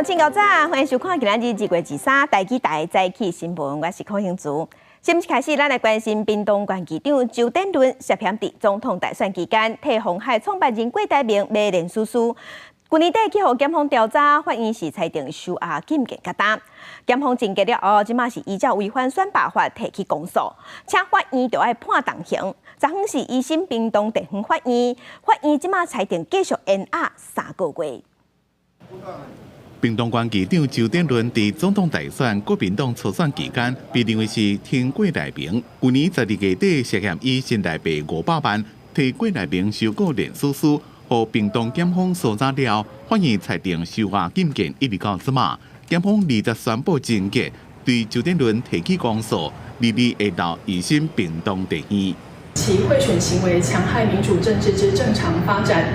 眾請夠早，歡迎收看今仔日2月23台語台早起新聞，我是孔興竹。新聞開始，咱來關心屏東縣議長周典倫涉嫌佇總統大選期間，替鴻海創辦人郭台銘買連書書。去年底去予檢方調查，法院是裁定收押禁見較擔。檢方偵結了後，這馬是依照違反選罷法提起公訴，請法院著愛判重刑。昨昏是一審屏東地方法院，法院這馬裁定繼續延押3個月。屏東縣議長周典倫佇總統大選國民黨初選期間，被認為是挺郭台銘。去年12月底涉嫌以新台幣500萬替郭台銘收購連署書，予屏東檢方搜查了，法院裁定收押禁見一直到這馬。檢方20宣布偵結，對周典倫提起公訴，22下晝一審屏東地院。其賄選行為戕害民主政治之正常發展，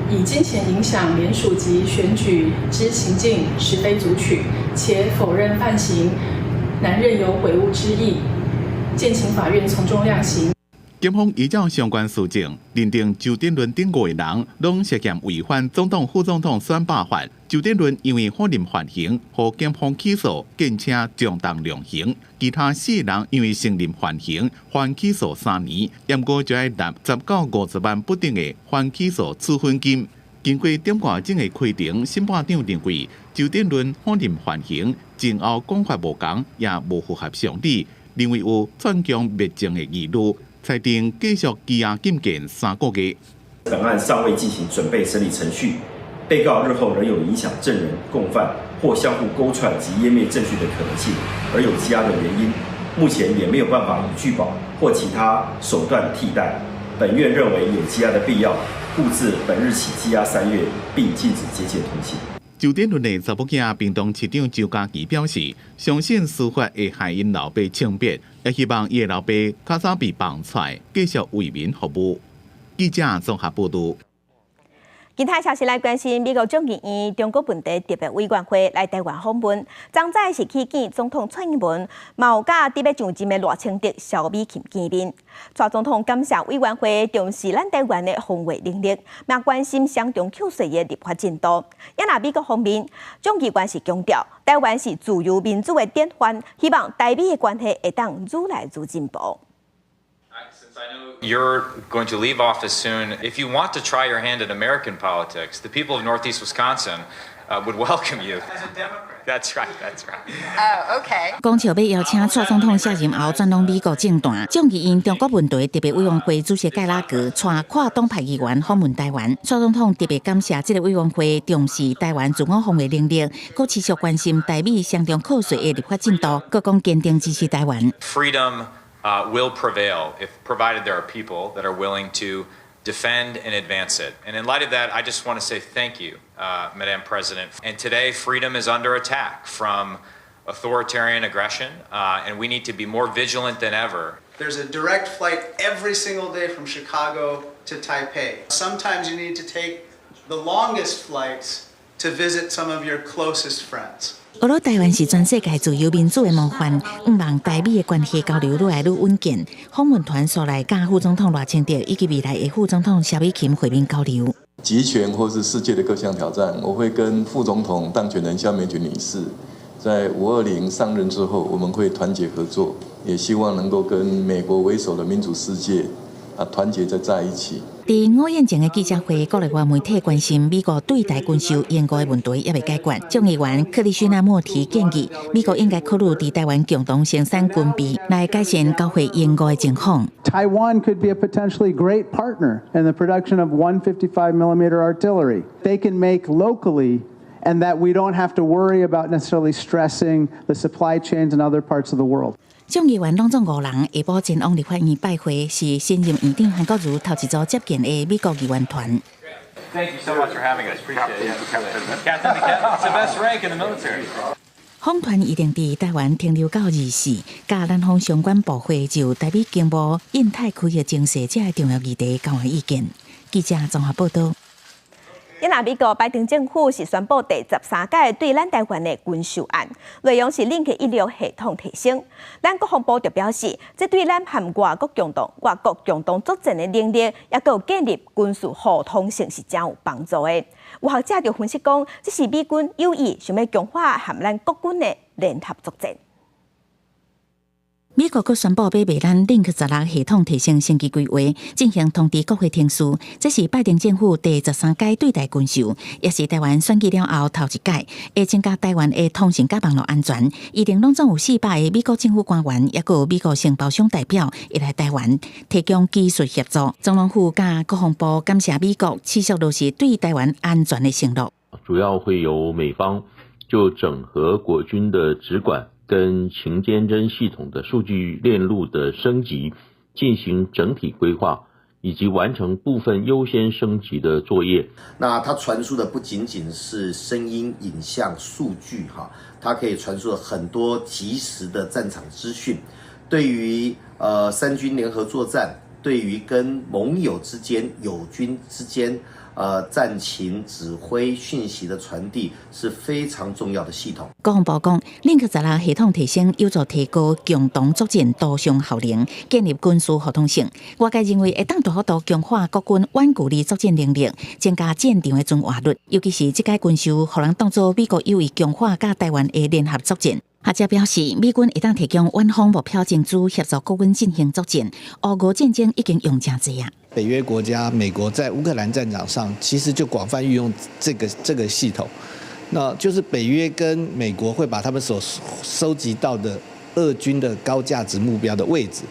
以金錢影響聯署及選舉之行徑，實非足取，且否認犯行，難認有悔悟之意，建請法院從重量刑。檢方依照相關事證，認定周典倫等五個人攏涉嫌違反總統、副總統選罷法。周典倫因為否認犯行，予檢方起訴，建請從重量刑。其他四人因為承認犯行，緩起訴3年，毋過就愛納10到50萬不等的緩起訴處分金。經過點外鐘的開庭，審判長認為周典倫否認犯行，前後講法無仝，也無符合常理，認為有串供滅證的疑慮。裁定繼續羈押禁見3個月。本案尚未進行準備審理程序，被告日後仍有影響證人、共犯或相互勾串及湮滅證據的可能性，而有羈押的原因，目前也沒有辦法以具保或其他手段替代。本院認為有羈押的必要，故自本日起羈押3月，並禁止接見通信。周典倫的查某囝屏東市長周嘉琪表示，相信司法會還𪜶老爸清白，也希望伊的老爸較早被放出來，繼續為民服務。記者綜合報導。其他消息來關心，美國眾議院中國問題特別委員會來台灣訪問，昨早是去見總統蔡英文，嘛有佮佇欲上任的賴清德、蕭美琴見面。蔡總統感謝委員會重視咱台灣的防衛能力，嘛關心雙重課稅的立法進度。也若美國方面，眾議員是強調，台灣是自由民主的典範，希望台美的關係會當愈來愈進步。 You're going to leave office soon. If you want to try your hand at American politics, the people of Northeast Wisconsin would welcome you. As a Democrat. That's right. That's right. Oh, okay. 講笑欲邀請蔡總統卸任後轉往美國政壇，眾議院中國問題特別委員會主席蓋拉格帶跨黨派議員訪問台灣。蔡總統特別感謝這個委員會重視台灣自我防衛能力，閣持續關心台美雙重課稅的立法進度，閣講堅定支持台灣。 Freedom will prevail if provided there are people that are willing to defend and advance it. And in light of that, I just want to say thank you, Madam President. And today, freedom is under attack from authoritarian aggression, and we need to be more vigilant than ever. There's a direct flight every single day from Chicago to Taipei. Sometimes you need to take the longest flights to visit some of your closest friends. 呵囉台灣是全世界自由民主的模範，向望台美的關係交流愈來愈穩健。訪問團紲來佮副總統賴清德以及未來的副總統蕭美琴會面交流。極權或是世界的各項挑戰，我會跟副總統當選人蕭美琴女士，在520上任之後，我們會團結合作，也希望能夠跟美國為首的民主世界啊團結在一起。佇午宴前的記者會，國內外媒體關心美國對台軍售延誤的問題猶未解決。眾議員克里希納莫提建議，美國應該考慮佇台灣共同生產軍備，來改善交貨延誤的情況。 Taiwan could be a potentially great partner in the production of 155 millimeter artillery. They can make locally, and that we don't have to worry about necessarily stressing the supply chains in other parts of the world. 眾議員攏總五人下晡前往立法院拜會，是新任院長韓國瑜頭一組接見的美國議員團。 Thank you so much for having us. Appreciate it. Captain, the captain. It's the best rank in the military. 訪團預定佇台灣停留到24，佮南方相關部會就台美經貿、印太區域情勢這个重要議題交換意見。記者綜合報道。若美國拜登政府是宣布第十三屆對咱台灣的軍售案，內容是 Link 16系統提升。咱國防部就表示，這對咱和外國共同作戰的能力，抑閣有建立軍事互通性是誠有幫助的。有學者就分析講，這是美軍有意想欲強化和咱國軍的聯合作戰。美國閣宣布欲賣咱 Link 16系統提升升級規劃，進行通知國會程序。這是拜登政府第十三屆對台軍售，也是台灣選舉了後頭一屆，會增加台灣的通訊佮網路安全。預定攏總有400個美國政府官員，抑閣有美國承包商代表會來台灣提供技術協助。總統府佮國防部感謝美國持續落實對台灣安全的承諾。主要會由美方就整合國軍的指管跟情監偵系統的數據鏈路的升級進行整體規劃，以及完成部分優先升級的作業。那它傳輸的不僅僅是聲音、影像、數據，哈，它可以傳輸很多即時的戰場資訊。對於三軍聯合作戰，對於跟盟友之間、友軍之間，戰情指揮訊息的傳遞是非常重要的系統。國防部講，Link 16系統提升有助提高共同作戰多項效能，建立軍事互通性。外界認為會當大幅度強化國軍遠距離作戰能力，增加戰場的存活率。尤其是這屆軍售，予人當做美國有意強化佮台灣的聯合作戰。學者表示，美軍會當提供遠方目標情資協助國軍進行作戰。烏俄戰爭已經用誠濟啊。北約國家、美國在烏克蘭戰場上，其實就廣泛運用這個系統。那就是北約跟美國會把他們所收集到的俄軍的高價值目標的位置，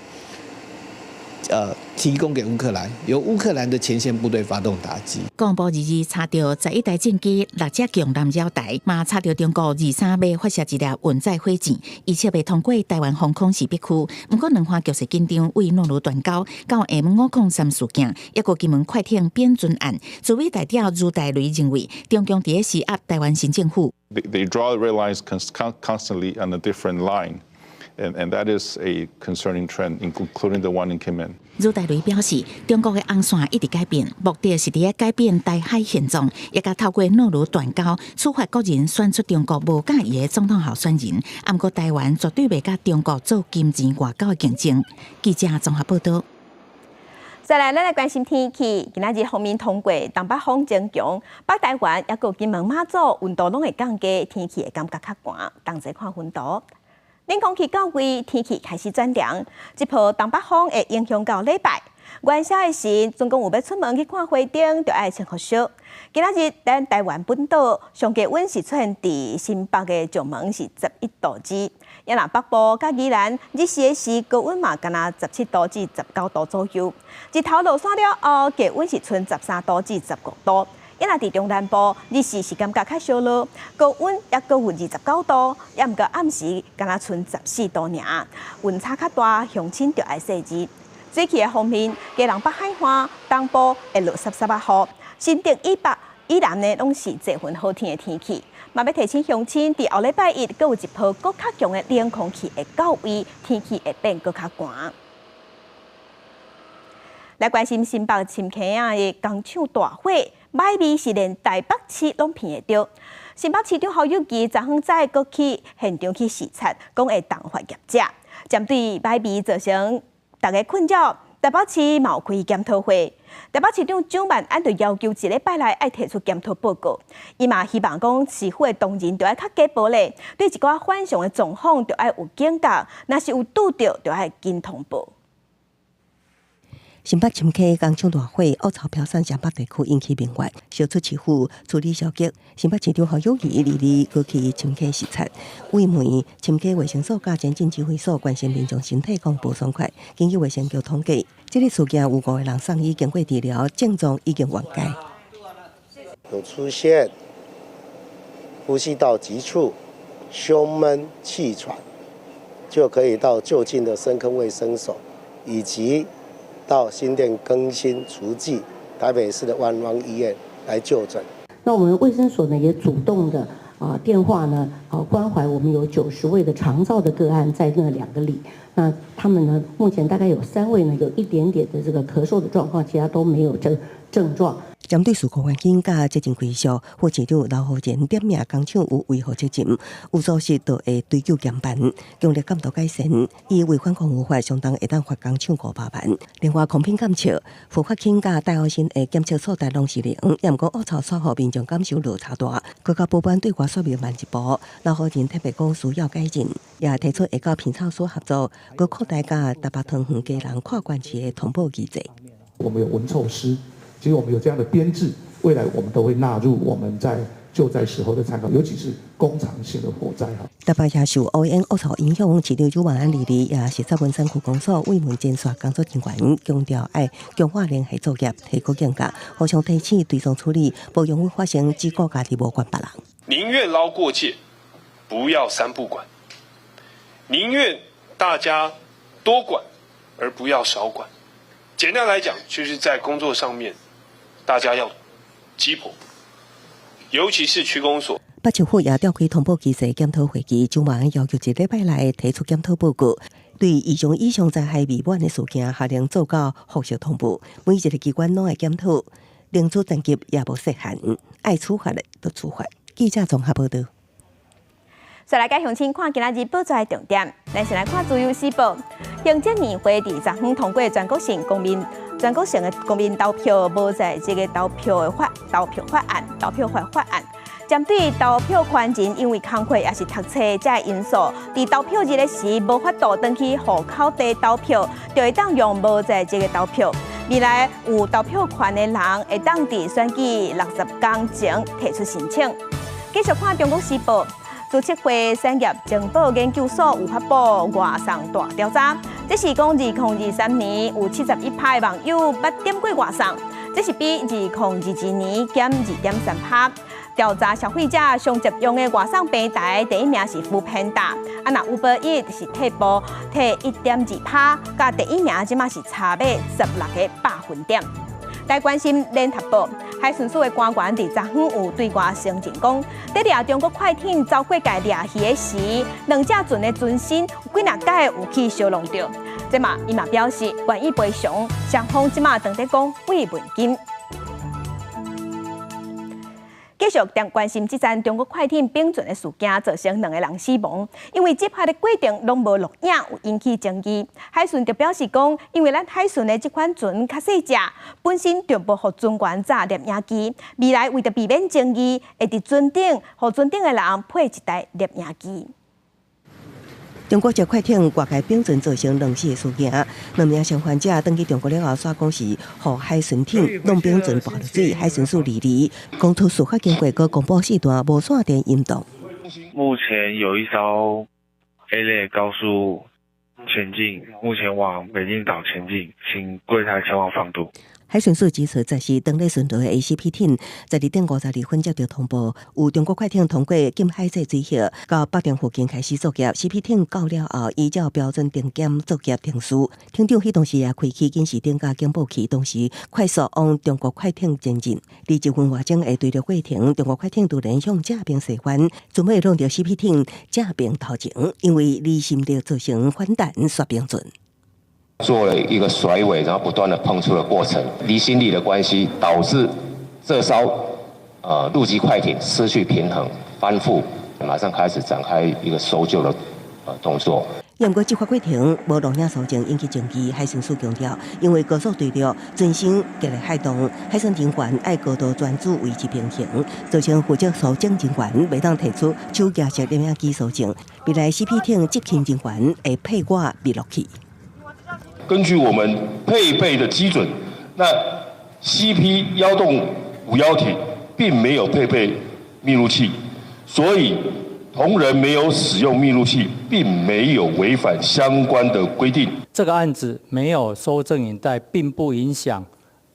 提供給烏克蘭，由烏克蘭的前線部隊發動打擊。國防部二二查著11台戰機、六隻強艦繞台，嘛查著中國23欲發射一粒運載火箭，預測欲通過台灣防空識別區。毋過兩岸局勢緊張，對諾魯斷交到 M 503事件，抑閣金門快艇扁船案，駐美代表盧大雷認為，中共佇咧施壓台灣新政府。 They draw red lines constantly on a different line. And that is a concerning trend, including the one in Kinmen. 盧大雷表示，中國的紅線一直改變，目的是佇咧改變台海現狀，抑閣透過諾魯斷交處罰國人選出中國無佮意的總統候選人。毋過台灣絕對袂佮中國做金錢外交的競爭。記者綜合報道。再來，咱來關心天氣。今仔日鋒面通過，東北風增強，北台灣抑閣金門馬祖溫度攏會降低，天氣會感覺較寒。同齊看雲圖。冷空氣到位，天氣開始轉涼。這波東北風會影響到禮拜。元宵的時，準講有欲出門去看花燈，就愛穿予俗。今仔日咱台灣本島上低溫是出現佇新北的石門是11度2，抑若北部佮宜蘭日時的時高溫嘛，敢若17度至19度左右。日頭落山了後，低溫是賰13度至15度。抑若佇中南部，日時是感覺較燒熱，高溫抑閣有29度，抑毋過暗時敢若賰14度爾，溫差較大，鄉親就愛細緻。水汽的方面，基隆北海岸東部會落濕濕仔雨，新竹以北、以南呢，攏是濟雲好天的天氣。嘛欲提醒鄉親，佇後禮拜一，閣有一波閣較強的冷空氣會到位，天氣會變閣較寒。來關心新北深坑仔的工廠大火，霾味是連台北市攏鼻會著。新北市長侯友宜昨昏早閣去現場去視察，講會重罰業者，針對霾味造成大家困擾，台北市嘛有開檢討會。台北市長蔣萬安就要求一禮拜內愛提出檢討報告。伊嘛希望講市府的同仁著愛較雞婆咧，對一寡反常的狀況著愛有警覺，若是有拄著，著愛緊通報。新北深坑工廠大火，惡臭飄散雙北地區，引起民怨。燒出市府處理消極。新北市長侯友宜二二閣去深坑視察，慰問深坑衛生所佮前進指揮所關心民眾身體講無爽快。根據衛生局統計，這個事件有五個人送醫經過治療，症狀已經緩解。有出現呼吸道急促、胸悶、氣喘，就可以到就近的深坑衛生所以及到新店更新慈濟台北市的萬芳醫院來就診。那我們衛生所呢也主動的電話呢好關懷我們有90位的長照的個案在那兩個里，那他們呢目前大概有三位呢有一點點的這個咳嗽的狀況，其他都沒有這症狀。針對事故環境佮責任歸屬，副市長劉浩然點名工廠有維護責任，有疏失就會追究減辦，強力監督改善。以違反空污法，相當會當罰工廠500萬。另外，空品檢測、浮法輕佮戴奧辛的檢測數值攏是零，也毋過惡臭煞予民眾感受落差大。閣較保安對外說明慢一步，劉浩然特別講需要改進，也提出會佮品臭所合作，閣擴大佮台北桃園基隆跨縣市的通報機制。我們有聞臭師。其實我們有這樣的編制，未來我們都會納入我們在救災時候的參考，尤其是工廠性的火災哈。台北也受烏煙惡臭影響，市長蔣萬安日也視察文山區公所慰問前線工作人員，強調愛強化聯合作業，提高警覺，互相提醒對方處理，無容許發生只顧家己無管別人。寧願撈過界，不要三不管；寧願大家多管，而不要少管。簡單來講，就是在工作上面，大家要雞婆，尤其是區公所。北市府也召開通報機制檢討會議，蔣萬安要求一禮拜內提出檢討報告，對異常以上災害未滿的事件，下令做到複述通報。每一個機關攏會檢討，勞資層級也無設限，愛處罰的就處罰。記者綜合報道。再來佮鄉親看今仔日報紙的重點，咱先來看《自由時報》。行政院會佇昨昏通過全國性的公民投票無在這個投票法案、投票法法案，針對投票權人因為工課抑是讀冊這個因素，佇投票日的時無法度轉去戶口地投票，就會當用無在籍的投票。未來有投票權的人會當佇選舉60天前提出申請。繼續看《中國時報》。資策會產業情報研究所有發布外送大調查，這是講2023年有71%的網友捌點過外送，這是比2022年減2.3%。調查消費者上常用的外送平台，第一名是 foodpanda，啊，若 Uber Eats 是退步退1.2%，佮第一名這馬是差欲16個百分點。來關心聯合報，海巡署的官員佇昨昏有對外承認講，佇掠中國快艇走過界掠魚的時，兩隻船的船身有幾若改有去相挵著。這嘛，伊嘛表示願意賠償，雙方這馬當咧講慰問金。繼續點關心這層中國快艇冰船的事件，造成兩個人死亡。因為執法的過程攏無錄影，有引起爭議。海巡就表示講，因為咱海巡的這款船較細隻，本身就無予船員紮攝影機。未來為著避免爭議，會佇船頂，予船頂的人配一台攝影機。中國籍快艇外界冰船造成兩死的事件，兩名傷患者轉去中國了後，煞講是予海巡艇弄冰船跋落水，海巡署離離講出事發經過，閣公布四段無線電音檔。目前有一艘 A 類高速前進，目前往美麗島前進，請櫃檯前往防堵。海巡署指出，這是當咧巡邏的 ACP 艇，12點52分接到通報，有中國快艇通過禁海制水域到北中附近開始作業。CP 艇到了後，依照標準定檢作業程序，艇長彼當時也開啟警示燈佮警報器，同時快速往中國快艇前進。佇一分外鐘的對流過程，中國快艇突然向正爿踅翻，準備挵著 CP 艇正爿頭前，因為離心力造成反彈摔冰船。做了一個甩尾，然後不斷的碰觸的過程，離心力的關係導致這艘陸基快艇失去平衡，翻覆，馬上開始展開一個搜救的動作。毋過執法過程無錄影搜證引起爭議，海巡署強調，因為高速對流，船身激烈海動，海巡人員愛高度專注維持平衡，造成負責搜證人員袂當提出手夾式攝影機搜證。未來 CP 艇執勤人員會配掛密錄器。根據我們配備的基準，那 CP 1051艇並沒有配備密錄器，所以同仁沒有使用密錄器，並沒有違反相關的規定。這個案子沒有搜證影帶，並不影響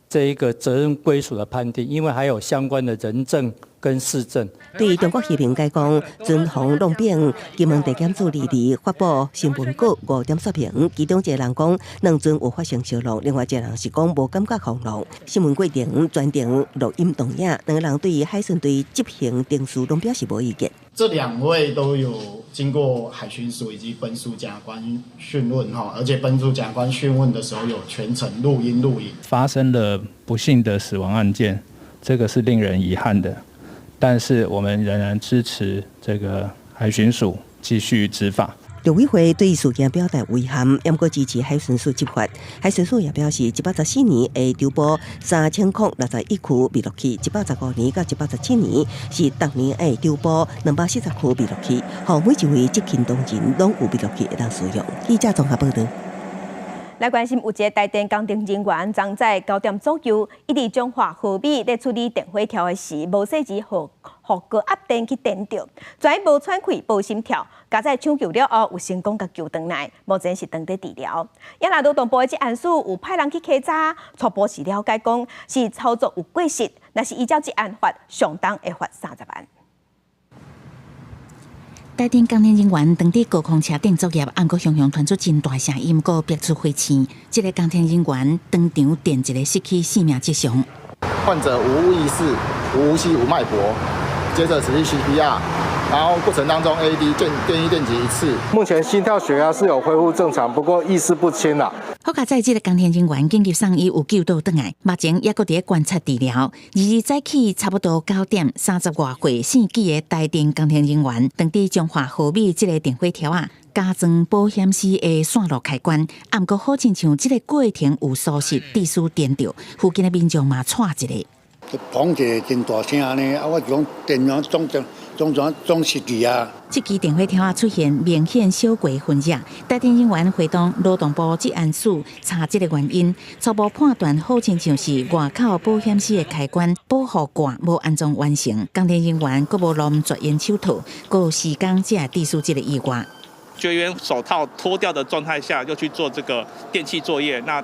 這一個責任歸屬的判定，因為還有相關的人證跟市政。對中國批評解講，巡防浪兵金門地檢署二日發布新聞稿五點說明，其中一個人講兩船有發生相撞，另外一個人是講無感覺風浪。審問過程全程錄音錄影，兩個人對海巡隊執行程序攏表示無意見。這兩位都有經過海巡署以及本署檢察官訊問，哈，而且本署檢察官訊問的時候有全程錄音錄影。發生了不幸的死亡案件，這個是令人遺憾的。但是我們仍然支持這個海巡署繼續執法。陸委會對事件表達遺憾，毋過支持海巡署執法。海巡署也表示，114年會調撥3061區滅落去，115年到117年是逐年會調撥240區滅落去，予每一位執勤同仁攏有滅落去會當使用。記者綜合報導。來關心有一个台電工程人員，昨早9點左右，伊佇彰化和美咧處理電火條的時，無細緻予高壓電去電著，全無喘氣、無心跳，佳哉搶救了後，有成功共救轉來，目前是當咧治療。也若勞動部的職安署有派人去稽查，初步是了解講是操作有過失，若是依照職安法，上重會罰30萬。台電工程人員當佇高空車頂作業，毋過雄雄傳出真大聲音，閣逼出火星。這个工程人員當場電一个失去生命跡象。患者無意識、無呼吸、無脈搏，接着持續 CPR，然後過程當中 AED 電一電擊一次。目前心跳、血壓是有恢復正常，不過意識不清啦。好佳哉，這个工程人員緊急送醫有救倒轉來，目前猶閣佇咧觀察治療。2日早起差不多9點30外歲，姓紀的台電工程人員，當佇彰化和美這个電火條仔加裝保險絲的線路開關，毋過好親像這个過程有疏失，致使電著，附近的民眾嘛掣一下。砰一个真大聲按呢，啊，我就講電源總總總總總失去啊。這支電火條仔出現明顯燒過痕跡，台電人員會同勞動部職安署查這个原因，初步判斷好親像是外口保險絲的開關保護蓋無安裝完成，工程人員閣無攏絕緣手套，閣有時間才會致使這个意外。絕緣手套脫掉的狀態下，又去做這個電器作業，那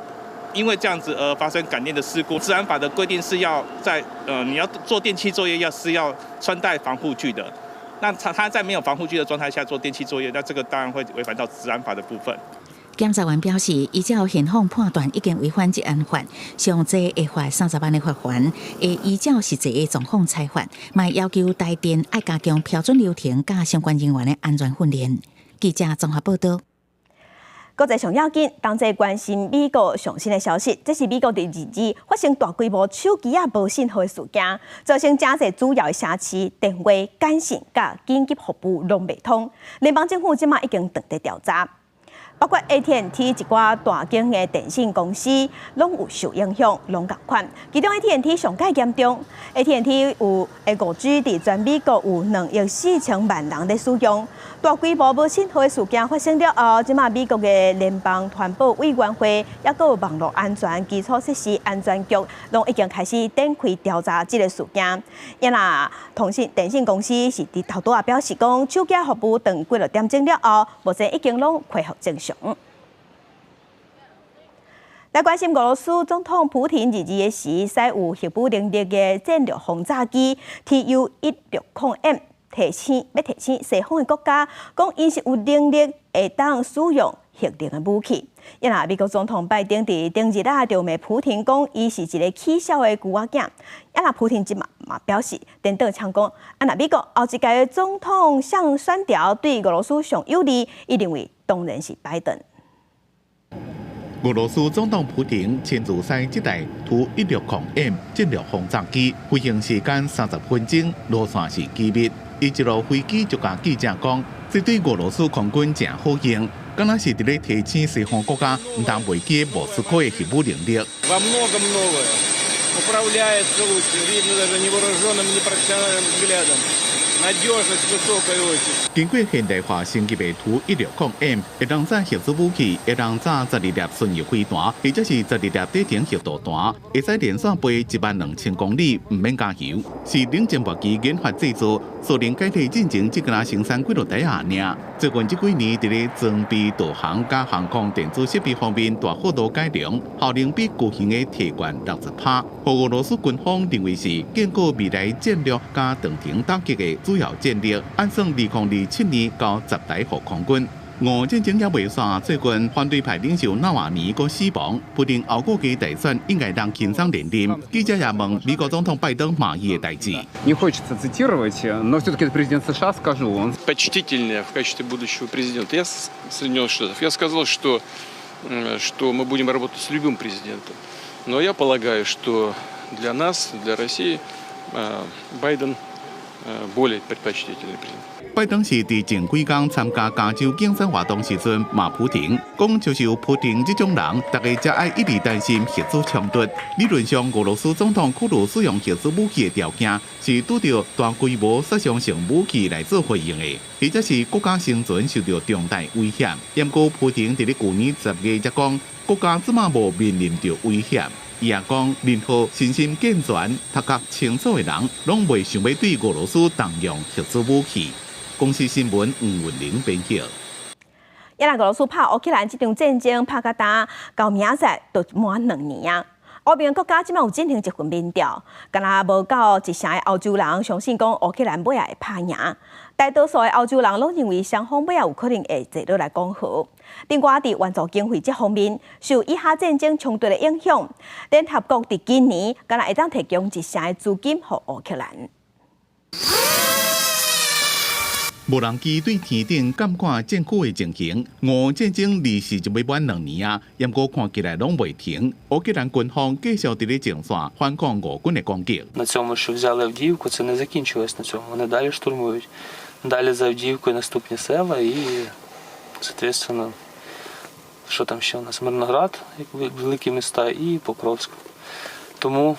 因為這樣子而發生感電的事故。職安法的規定是要在你要做電器作業，要是要穿戴防護具的。那他在沒有防護具的狀態下做電器作業，那這個當然會違反到職安法的部分。檢察員表示，依照現況判斷已經違反職安法，上濟會罰30萬的罰鍰，會依照實際的狀況裁罰，嘛要求台電愛加強標準流程佮相關人員的安全訓練。記者綜合報導。國際上要緊，當這關心美國上新的消息，這是美國佇二二發生大規模手機仔無信號的事件，造成誠濟主要的城市電話、簡訊佮緊急服務攏袂通。聯邦政府這馬已經轉佇調查，包括 AT&T 一寡大間的電信公司攏有受影響，攏仝款。其中 AT&T 上蓋嚴重，AT&T 有5G 佇全美國有2億4千萬人咧使用。大規模無信號的事件發生了後，這馬美國的聯邦傳播委員會，抑閣有網路安全基礎設施安全局，攏已經開始展開調查這个事件。也若通信電信公司是佇頭拄仔表示講，手機服務斷幾落點鐘了後，目前已經攏恢復正常。來關心俄羅斯總統普廷二二的時，使有核武能力的戰略轟炸機 TU-160M。提醒欲提醒西方的國家，講𪜶是有能力會當使用核能的武器。也若美國總統拜登佇頂日啊，就罵普廷講，伊是一个起痟的龜仔囝。也若普廷這馬嘛表示，顛倒嗆講，啊若美國後一屆的總統想選調對俄羅斯上有利，伊認為當然是拜登。俄羅斯總統普廷親自駛這台圖160M 戰略轟炸機，飛行時間30分鐘，路線是機密。伊一落飛機就共記者講，這對俄羅斯空軍誠好用，敢若是佇咧提醒西方國家毋通袂記莫斯科的核武能力。 Во многом новое. Управляется лучше, видно даже невооруженным, непрофессиональным взглядом. Надежность высокая очень。經過現代化升級的圖160M，會當載核子武器，會當載12粒巡弋飛彈，或者是12粒短程核導彈，會使連續飛1萬2000公里，毋免加油。是冷戰末期研發製造，蘇聯解體進前，只敢若生產幾落台仔爾。最近這幾年，佇咧裝備導航佮航空電子設備方面大幅度改良，效能比舊型的提懸60%，予俄羅斯軍方認為是建構未來戰略佮長程打擊的主要戰力。按算2027年交10台予空軍。俄戰爭猶未煞，最近反對派領袖納瓦尼閣死亡，普丁後個月大選應該通輕鬆連任。記者也問美國總統拜登滿意的代誌。 Не хочется цитировать, но все-таки это президент США, скажу. Он Предпочтительнее в качестве будущего президента. Я Соединенных Штатов. Я сказал, что мы будем работать с любым президентом. Но я полагаю, что для нас, для России, Байден более предпочтительный президент. 拜登是佇前幾工參加加州競選活動時陣罵普丁，講就是有普丁這種人，大家才愛一直擔心核子衝突。理論上，俄羅斯總統考慮使用核子武器的條件是拄著大規模殺傷性武器來做回應的，或者是國家生存受著重大威脅。毋過普丁佇咧舊年10月才講，國家這馬無面臨著威脅。伊也講，任何身心健全、頭殼清楚的人，攏袂想欲對俄羅斯動用核子武器。公視新聞吳文玲編輯。也若俄羅斯拍烏克蘭這場戰爭拍甲今到明仔載就滿2年啊！歐盟國家這馬有進行一份民調，敢若無夠一成的歐洲人相信講烏克蘭尾仔會拍贏。大多數的歐洲人攏認為雙方尾仔有可能會坐落來講和。另外，佇援助經費這方面，受以哈戰爭衝突的影響，聯合國佇今年敢若會當提供1成的資金予烏克蘭。無人機對天頂監看戰區的情形，俄戰爭離時就欲滿2年啊，毋過看起來攏袂停。烏克蘭軍方繼續佇咧前線反抗俄軍的攻擊。 На цьому, що взяли Авдіївку, це не закінчилось на цьому. Вони далі штурмують. Далі за Авдіївкою наступні села і, соответственно, що там ще у нас? Мирноград, як великі міста, і Покровськ. Тому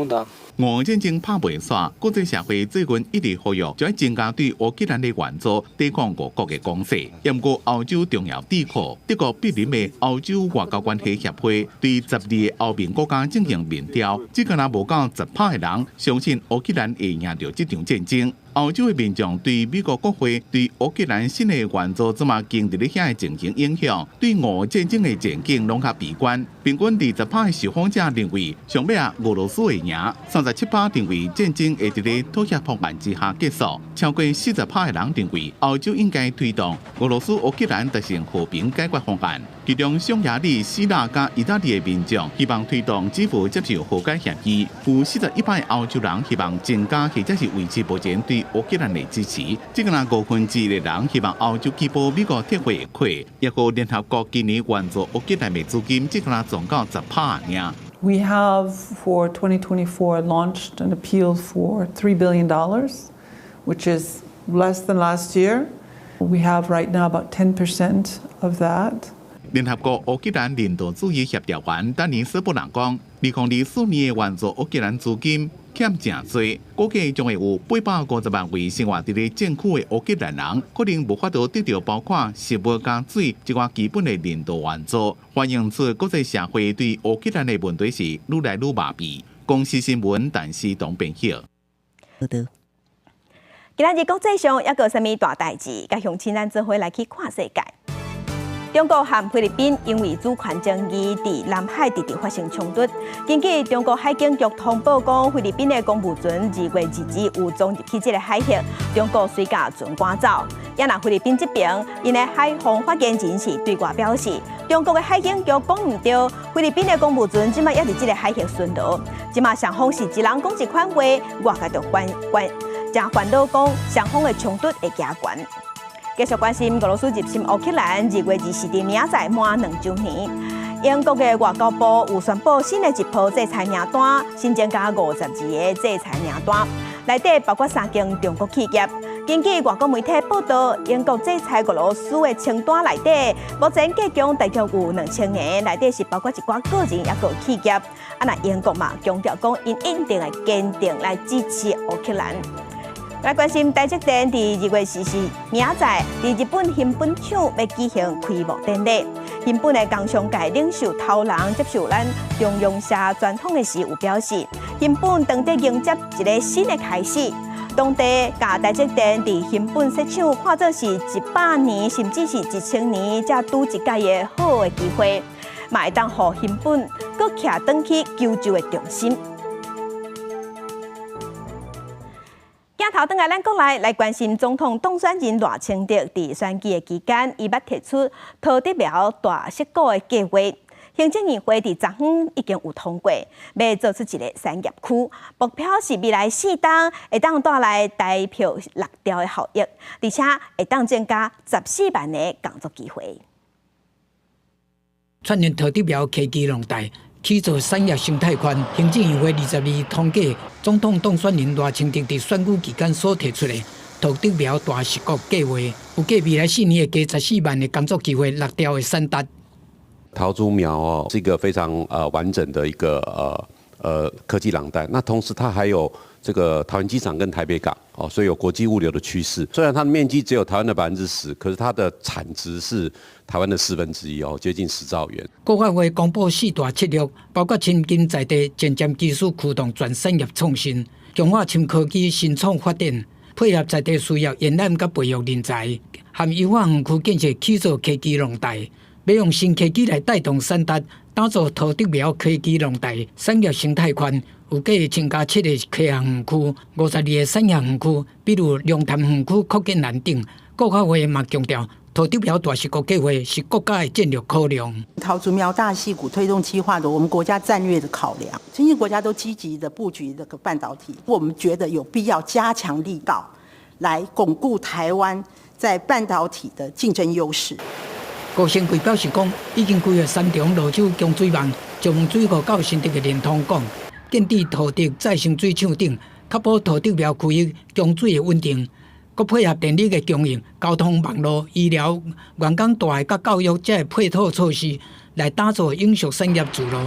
да. 俄戰爭拍袂煞，國際社會最近一直呼籲，就愛增加對烏克蘭的援助，抵抗俄國的攻勢。毋過歐洲重要智庫德國柏林的歐洲外交關係協會對12個歐盟國家進行民調，只敢若無夠10%的人相信烏克蘭會贏著這場戰爭。歐洲的民眾對美國國會對烏克蘭新的援助這麼經佇咧遐的情形影響，對俄戰爭的前景攏較悲觀。平均20%的受訪者認為，上尾仔俄羅斯會贏；37%認為戰爭會佇咧妥協方案之下結束。超過40%的人認為，歐洲應該推動俄羅斯烏克蘭達成和平解決方案。其中，匈牙利、希臘佮意大利的民眾希望推動基輔接受和解協議。有41%的歐洲人希望增加或者是維持目前對烏克蘭的支持。這個1/5的人希望歐洲去補美國撤回的虧，抑閣聯合國今年援助烏克蘭的資金，這個總到10%爾。 We have for 2024 launched an appeal for $3 billion, which is less than last year. We have right now about 10% of that. 聯合國烏克蘭人道主義協調員丹尼斯布朗講，2024年的援助烏克蘭資金欠誠濟，估計將會有850萬位生活佇咧戰區的烏克蘭人，可能無法度得著包括食物佮水這寡基本的人道援助。反映出國際社會對烏克蘭的問題是愈來愈麻痹。公視新聞，陳思東編譯。今仔日國際上猶閣有啥物大代誌？佮鄉親咱做伙來去看世界。中國和菲律賓因為主權爭議，佇南海直直發生衝突。根據中國海警局通報講，菲律賓的公務船2月2日有闖入去這個海域，中國隨共船趕走。也若菲律賓這邊，𪜶的海防發言人是對外表示，中國的海警局講毋對，菲律賓的公務船這馬猶佇這個海域巡邏。這馬雙方是一人講一款話，外界就關關誠煩惱講雙方的衝突會加懸。繼續關心俄羅斯入侵烏克蘭，2月24日明仔載滿2週年。英國的外交部有宣布新的一波制裁名單，新增加52個制裁名單，內底包括三間中國企業。根據外國媒體報道，英國制裁俄羅斯的清單內底，目前計共大約有2000個，內底是包括一寡個人抑閣企業。啊，若英國嘛強調講，𪜶一定會堅定來支持烏克蘭。來關心台積電佇2月24明仔載佇日本熊本廠欲舉行開幕典禮。熊本的工商界領袖頭人接受咱中央社專訪的時，有表示，熊本當地迎接一个新的開始。當地共台積電佇熊本設廠看做是100年，甚至是1000年才拄一擺的好的機會，嘛會當予熊本閣徛轉去求就的重心。鏡頭轉來咱國內來關心總統當選人賴清德佇選舉的期間，伊捌提出桃竹苗大矽谷的計畫。行政院會佇昨昏已經有通過，欲做出一个產業區，目標是未來4冬會當帶來台票六兆的效益，而且會當增加14萬个工作機會。串聯桃竹苗科技廊帶，起造產業生態圈。行政院會22通過總統當選人賴清德佇選舉期間所提出的桃竹苗大矽谷計畫，預計未來4年會加14萬个工作機會，6兆的產值。桃竹苗哦，是一個非常完整的一個科技廊帶。那同時它還有這個桃園機場跟台北港哦，所以有國際物流的趨勢。雖然它的面積只有台灣的10%，可是它的產值是台灣的1/4哦，接近10兆元。國發會公布四大策略，包括深耕在地前瞻技術驅動全產業創新，強化深科技新創發展，配合在地需要延攬佮培育人才，含優化園區建設，起造科技廊帶。欲用新科技來帶動產值，打造桃竹苗科技廊帶產業生態圈，預計增加7個科學園區、52個產業園區，比如龍潭園區擴建難等。國發會嘛強調，桃竹苗大矽谷計畫是國家的戰略考量。桃竹苗大矽谷推動計劃的，我們國家戰略的考量，新興國家都積極的布局這個半導體，我們覺得有必要加強力道，來鞏固台灣在半導體的競爭優勢。高成貴表示講，已經規劃三重蘆洲供水網，石門水庫到新竹的連通港，建置桃竹再生水廠等，確保桃竹苗區域供水的穩定。閣配合電力的供應、交通網路、醫療、員工大學佮教育這个配套措施，來打造永續產業之路，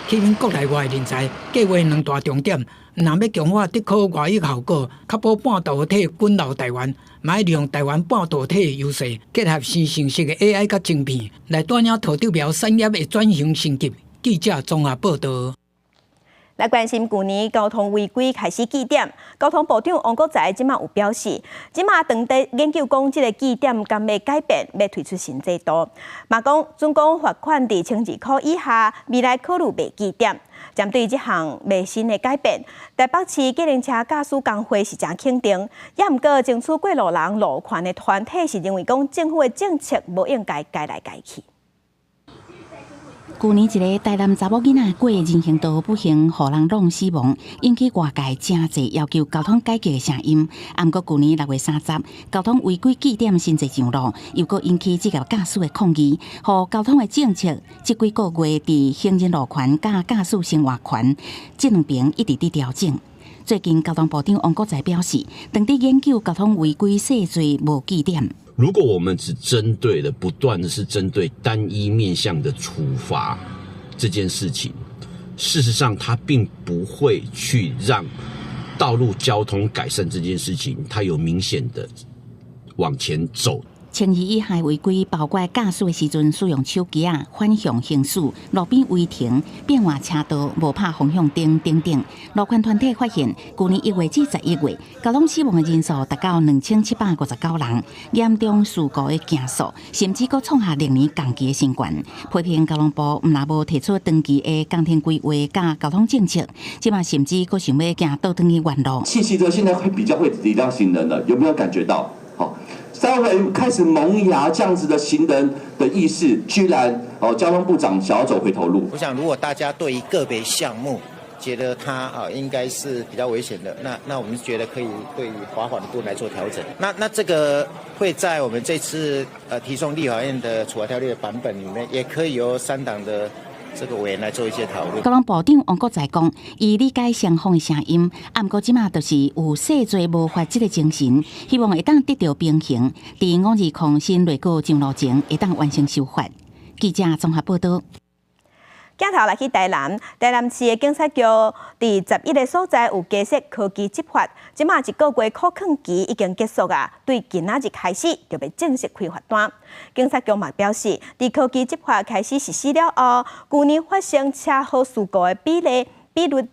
吸引國內外人才。計畫兩大重點，毋但欲強化竹科外溢效果，確保半導體滾留台灣，嘛愛利用台灣半導體的優勢，結合生成式的 AI 佮晶片，來帶領桃竹苗產業的轉型升級。記者綜合報導。來關心舊年交通違規開始記點，交通部長王國材這馬有表示，這馬當地研究講這个記點敢欲改變，欲推出新制度。嘛講準講罰款佇1200塊以下，未來考慮袂記點。針對這項袂新的改變，台北市計程車駕駛工會是誠肯定，也毋過爭取過路人路權的團體是認為講政府的政策無應該改來改去。舊年一个台南查某囡仔過人行道不幸予人挵死亡，引起外界誠濟要求交通改革的聲音。毋過舊年6月30，交通違規記點新制上路，又閣引起職業駕駛的抗議，予交通的政策這幾個月佇行人路權佮駕駛生活權這兩邊一直佇調整。最近交通部長王國材表示，當佇研究交通違規細罪無記點。如果我們只針對的不斷的是針對單一面向的處罰這件事情，事實上它並不會去讓道路交通改善這件事情，它有明顯的往前走。 1200以下違規，包括駕駛的時陣使用手機仔，反向行駛、路邊違停、變換車道、無拍方向燈等等。路權團體發現，舊年1月至11月，交通死亡的人數達到2759人，嚴重事故的件數，甚至閣創下歷年同期的新高。批評交通部毋但無提出長期的工程規劃佮交通政策，這馬甚至閣想欲行倒轉去原路。汽機車現在會比較會禮讓行人了，有沒有感覺到？好。稍微開始萌芽這樣子的行人的意識，居然哦，交通部長想要走回頭路。我想，如果大家對於個別項目覺得它啊應該是比較危險的，那我們覺得可以對罰款的部分來做調整。那這個會在我們這次提送立法院的處罰條例的版本裡面，也可以由三黨的這個委員來做一些討論。交通部長王國材講，伊理解雙方的聲音，毋過這馬就是有細罪無罰這个精神，希望會當得到平衡。佇520新內閣上路前，會當完成修法。記者綜合報導。鏡頭來去台南，台南市的警察局佇11個所在有加設科技執法，這馬一個月苦勸期已經結束啊，對今仔日開始就欲正式開罰單。警察局嘛表示，佇科技執法開始實施了後，舊年發生車禍事故的比率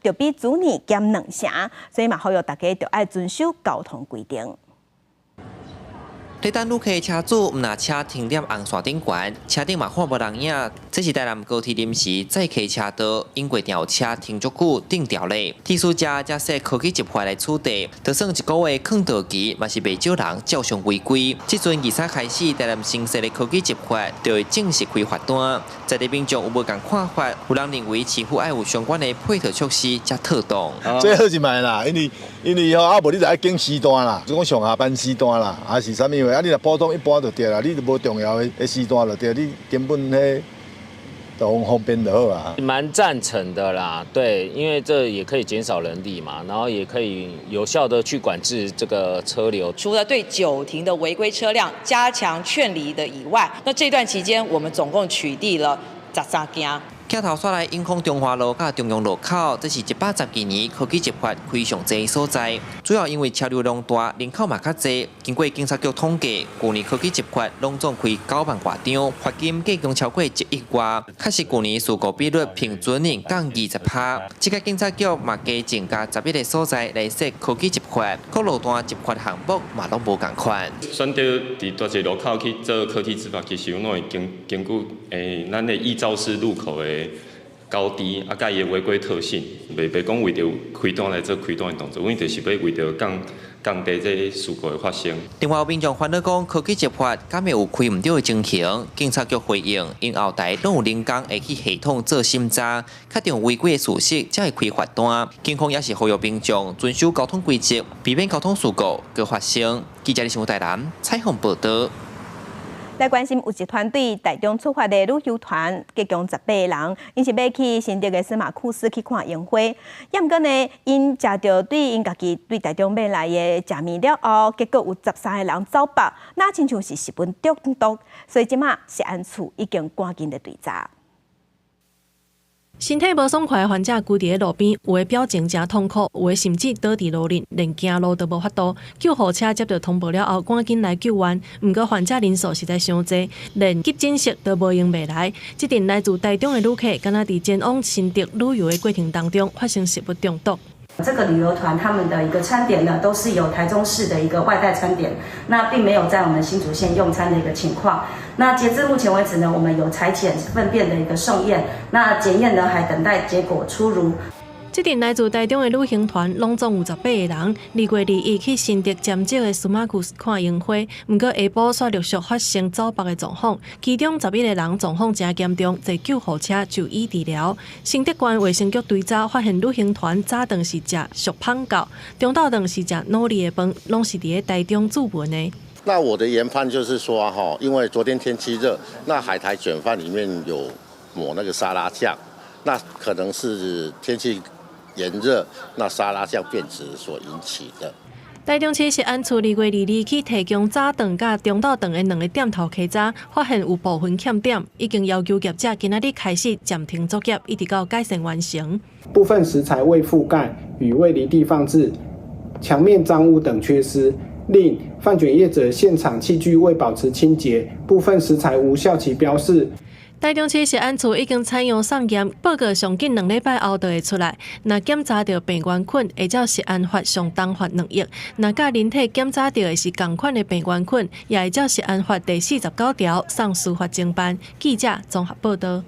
就比主年減2成，所以嘛呼籲大家著愛遵守交通規定。咧等旅客車主毋若車停佇紅線頂懸，車頂嘛看無人影。這是台南高鐵臨時載客車道，因過有車停足久，頂掉咧。肇事者才設科技執法來取締，就算一個月空道期，嘛是袂少人照常違規。這陣23開始，台南新設的科技執法就會正式開罰單。在地民眾有無仝看法？有人認為市府愛有相關的配套措施才妥當。最好是莫啦，因為吼啊，無你就愛揀時段啦，就講上下班時段啦，還是啥物話啊？你若普通一般就對啦，你就無重要的時段就對，你根本彼都方便就好啊。蠻贊成的啦，對，因為這也可以減少人力嘛，然後也可以有效的去管制這個車流。除了對久停的違規車輛加強勸離的以外，那這段期間我們總共取締了13件。鏡頭煞來永康中華路佮中央路口，這是112年科技執法開上濟所在。主要因為車流量大，人口嘛較濟。經過警察局統計，舊年科技執法攏總開9萬外張，罰金計共超過1億外。確實，舊年事故比率平均年降20%。這個警察局嘛加增加11個所在來設科技執法，各路段執法項目嘛攏無仝款。選擇佇蹛一個路口去做科技執法，其實攏會根據咱的易肇事路口的高低啊，佮伊的違規特性，袂講為著開單來做開單的動作，阮就是欲為著降低這个事故的發生。另外有民眾煩惱講，科技執法敢會有開毋對的情形？警察局回應，𪜶後台攏有人工會去系統做審查，確定違規的事實，才會開罰單。警方也是呼籲民眾遵守交通規則，避免交通事故閣發生。記者李新台南採訪報導。來關心有一團對台中出發的旅遊團，共18個人，𪜶是欲去新竹的司馬庫斯去看櫻花。也毋過呢，𪜶食著對𪜶家己對台中買來的食物了後，結果有13個人走腹，若親像是食物中毒，所以這馬食安處已經趕緊咧追查。身體無爽快的患者跍佇咧路邊，有的表情誠痛苦，有的甚至倒佇路裡，連行路都無法度。救護車接到通報了後，趕緊來救援。毋過患者人數實在傷濟，連急診室都無閒袂來。這陣來自台中的旅客，敢若佇前往新竹旅遊的過程當中，發生食物中毒。這個旅遊團他們的一個餐點呢，都是由台中市的一個外帶餐點，那並沒有在我們新竹縣用餐的一個情況。那截至目前為止呢，我們有採檢糞便的一個送驗，那檢驗呢還等待結果出爐。這陣來自台中的旅行團，攏總有18個人。2月21去新竹尖石的司馬庫斯看櫻花，毋過下晡煞陸續發生走腹的狀況，其中11個人狀況誠嚴重，坐救護車就醫治療。新竹縣衛生局追查發現，旅行團早頓是食俗麭餃，中晝頓是食腦力的飯，攏是佇咧台中煮飯的。那我的研判就是說，哈，因為昨天天氣熱，那海苔捲飯裡面有抹那個沙拉醬，那可能是天氣炎熱，那沙拉醬變質所引起的。台中市食安處2月22去提供早頓佮中晝頓的兩个店頭稽查，發現有部分欠點，已經要求業者今仔日開始暫停作業，一直到改善完成。部分食材未覆蓋與未離地放置、牆面髒污等缺失，另飯捲業者現場器具未保持清潔，部分食材無效期標示。台中市食安處已經採樣送驗，報告上緊2禮拜後就會出來。若檢查著病原菌，會照食安法上重罰2億；若佮人體檢查著的是仝款的病原菌，也會照食安法第49條送司法偵辦。記者綜合報導。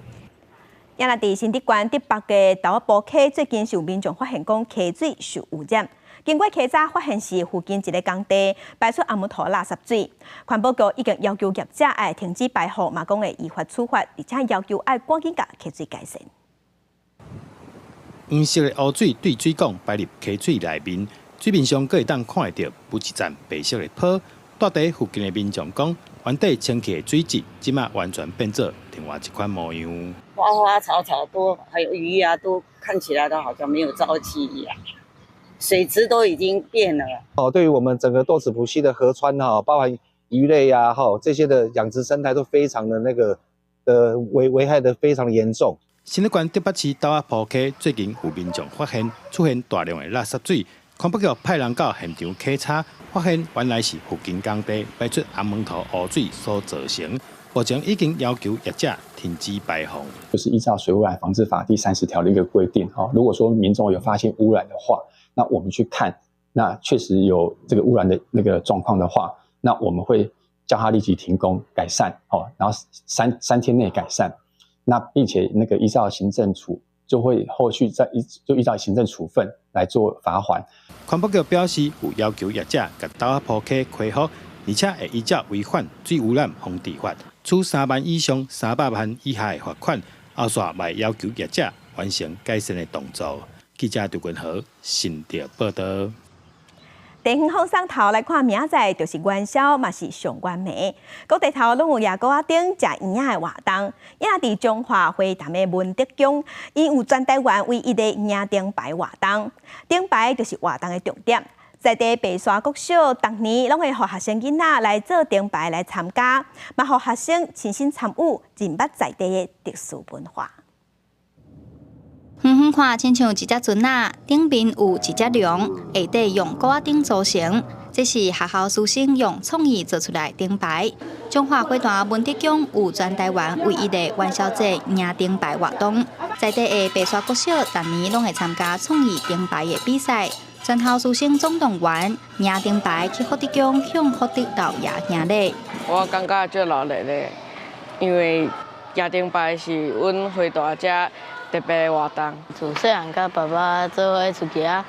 也若佇新竹縣竹北的豆仔埔溪，最近是有民眾發現講溪水受污染。經過稽查發現是附近一个工地排出紅毛塗垃圾水，環保局已經要求業者愛停止排放，嘛講會依法處罰，而且要求愛趕緊共溪水改善。黃色的污水對水管排入溪水內面，水面上閣會當看會著浮一層白色的泡。蹛佇附近的民眾講，原底清氣的水質，這馬完全變做另外一款模樣。花花草草都還有魚啊，都看起來都好像沒有朝氣一樣。水質都已經變了。哦，對於我們整個豆豉埔溪的河川哈，包含魚類呀、哈這些的養殖生態都非常的那個的危害得非常嚴重。新竹縣竹北市斗仔埔溪最近有民眾發現出現大量的垃圾水，環保局派人到現場稽查，發現原來是附近工地排出紅毛塗污水所造成。目前已經要求業者停止排放。就是依照水污染防治法第30條的一個規定，哈，如果說民眾有發現污染的話，那我們去看，那確實有這個污染的那個狀況的話，那我們會叫他立即停工改善，哦，然後三天內改善。那並且那個依照行政處就會後續再依就依照行政處分來做罰鍰。環保局表示有要求業者共斗仔埔溪恢復，而且會依照違反水污染防治法，處3萬以上300萬以下的罰款。後續嘛會要求業者完成改善的動作。記者劉君豪新竹報道。地方放送頭來看，明仔載就是元宵，嘛是上元暝。各地頭攏有蜈鼓仔燈、食圓仔的活動。也佇彰化花壇的文德宮，𪜶有全台灣唯一的迎燈牌活動。燈牌就是活動的重點。在地白沙國小，逐年攏會予學生囡仔來做燈牌來參加，嘛予學生親身參與，認捌在地的特殊文化。遠遠看，親像一隻船仔，頂面有一隻龍，下底用鼓仔燈組成。這是學校師生用創意做出來燈牌。彰化花壇文德宮有全台灣唯一的元宵節迎燈牌活動，在地的白沙國小，逐年攏會參加創意燈牌的比賽。全校師生總動員迎燈牌去福德宮向福德老爺行禮。我感覺足熱鬧的，因為迎燈牌是阮花壇遮特別的活動。自細漢佮爸爸做伙出去啊，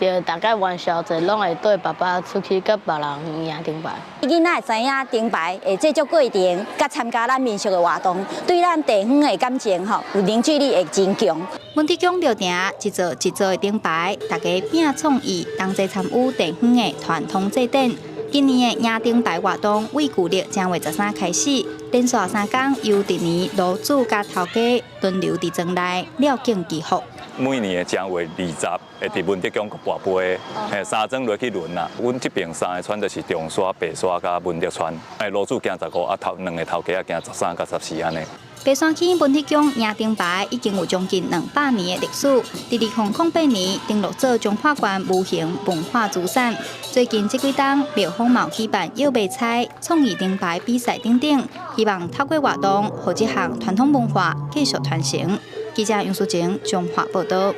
就逐擺元宵節攏會綴爸爸出去佮別人迎燈牌。囡仔會知影燈牌的製作過程，佮參加咱民俗的活動，對咱地方的感情吼，有凝聚力會真強。文德宮廟埕一座一座的燈牌，大家拼創意，同齊參與地方的傳統祭典。今年的迎燈牌活動為舊曆正月13開始，連續3工由弟年爐主佮頭家輪流佇莊內了敬祈福。每年的正月20，會佇文德宮跋杯，嘿，三莊落去輪啦。阮這爿三个村就是中山、白沙佮文德村，哎，爐主行15，啊頭兩个頭家仔行13佮14按呢。白沙區文德宮迎燈牌已經有將近200年的歷史。佇2008年登錄做彰化縣無形文化資產。最近這幾冬，廟方嘛有舉辦搖馬彩、創意燈牌比賽等等，希望透過活動，予這項傳統文化繼續傳承。記者楊淑靜彰化報道。